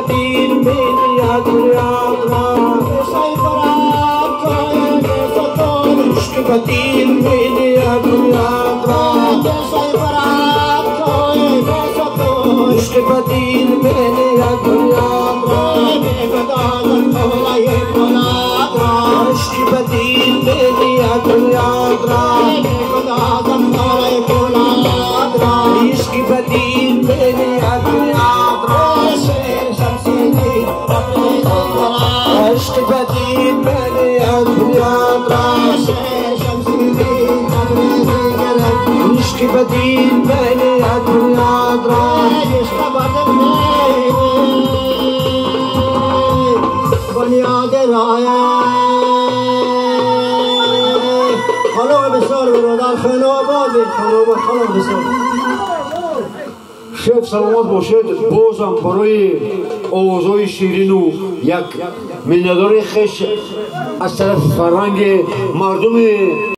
بدین میلیاد عشق بدین میلیاد عشق بدین میلیاد عشق بدین میلیاد عشق بدین میلیاد عشق بدین میلیاد عشق بدین میلیاد بنیاد رایه خلق بسیار برادر خلق باد خلق بسیار شیخ سلامت باشد. بازم برای آوازهای شیرین و یک منتدار خش از طرف فرهنگ مردم.